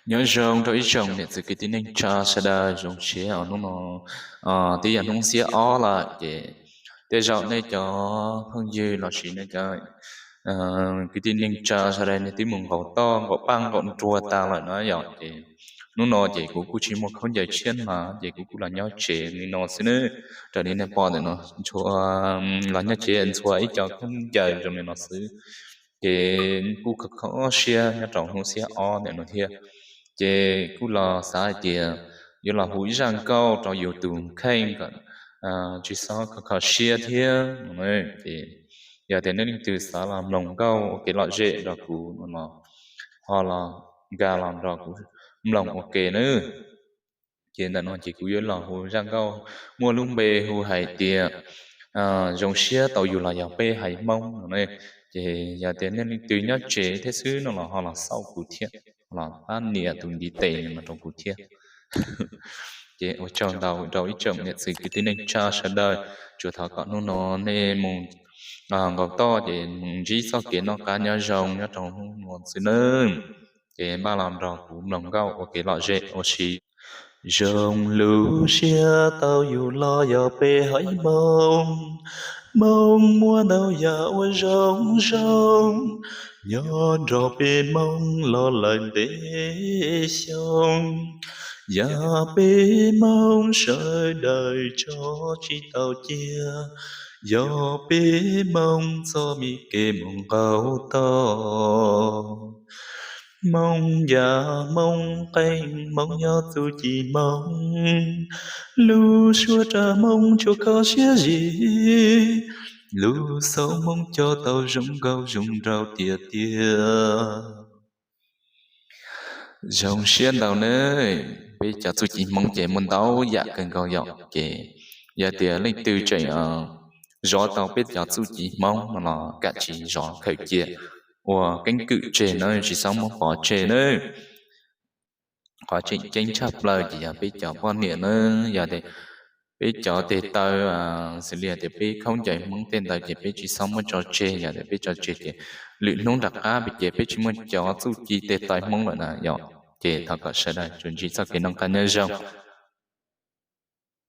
Nyob zoo rau ib tsoom niam txiv kwv tij neej tsa sawv daws, zoo siab hnub no twb yog hnub xiab ob lawm ces tej zaum nej cov phooj ywg lossis nej cov kwv tij neej tsa sawv daws nej twb mus nqaum toj nqaum paj nqaum nruas tas lawm no yom. Ces hnub no ces kuv kuj tsis muaj khaub ncaws tshiab hnav ces kuv kuj los nyob tsev li no xwb nawb. Raws li nej pom ntawm no, los nyob tsev ntxhua ib co khaub ncaws zoo li no xwb. Ces kuj kho kho siab nyob rau hnub xiab ob ntawm no thiab. Ces kuj los xav hais tias yuav los hu ib zaj nkauj rau yus tus kheej kom tsis txhob kho kho siab thiab no. Ces yog tias nej leej twg xav los mloog nkauj ua kev lom zem nrog kuv no los ho los nkag los nrog kuv mloog ua ke nawb. Ces ntawm no ces kuv yuav los hu zaj nkauj muaj lub npe hu hais tias zoo siab tau yus los yog peb haiv Hmoob no. Ces yog tias nej leej twg nyob tsev thiab xwb no los ho los xauj kuv thiab, los pab nias tus ntiv tes no rau kuv thiab. Ces ua tsaug ntau rau ib tsoom niam txiv kwv tij neej tsa sawv daws, tsuas thov kom hnub no nej mus nqaum toj ces mus ntsib txoj kev noj qab nyob zoo nyob rau hnub no xwb nawb. Ces npaj los nrog kuv mloog nkauj ua kev lom zem ua si. Zoo lub siab tau yus los yog peb haiv Hmoob. Hmoob muaj ntau yam uas zoo zoo, nyob nrog peb Hmoob los lawm ntev xyoo. Yam peb Hmoob sawv daws tso tsis tau cia, yog peb Hmoob txoj me kev mus nqaum toj. Hmoob yam Hmoob qeej Hmoob nyob txuj ci Hmoob, lub suab rag Hmoob tsuas kho siab zim, lub xauv Hmoob coj tau zoo nkauj zoo nraug tiag tiag. Zoo siab ntau nawb, peb cov txuj ci Hmoob ces muaj ntau yam kawg nkaus yom. Ces yog tias leej twg tseem zov tau peb cov txuj ci Hmoob no los kav tsij zov khaws cia ua keeb kwm tseg nawb, tsis txhob muab pov tseg nawb. Qhov tseem ceeb tshaj plaws ces yog peb cov poj niam nawb, yog tias peb cov tes taw, xws li tias peb khaub ncaws Hmoob tej ntawd ces peb tsis txhob muab tso tseg, yog tias peb tso tseg ces lwm hnub rov qab peb ces peb tsis muaj cov txuj ci tes taw Hmoob lawm na yom. Ces thov kom sawv daws tsuas ntsib txoj kev noj qab nyob zoo.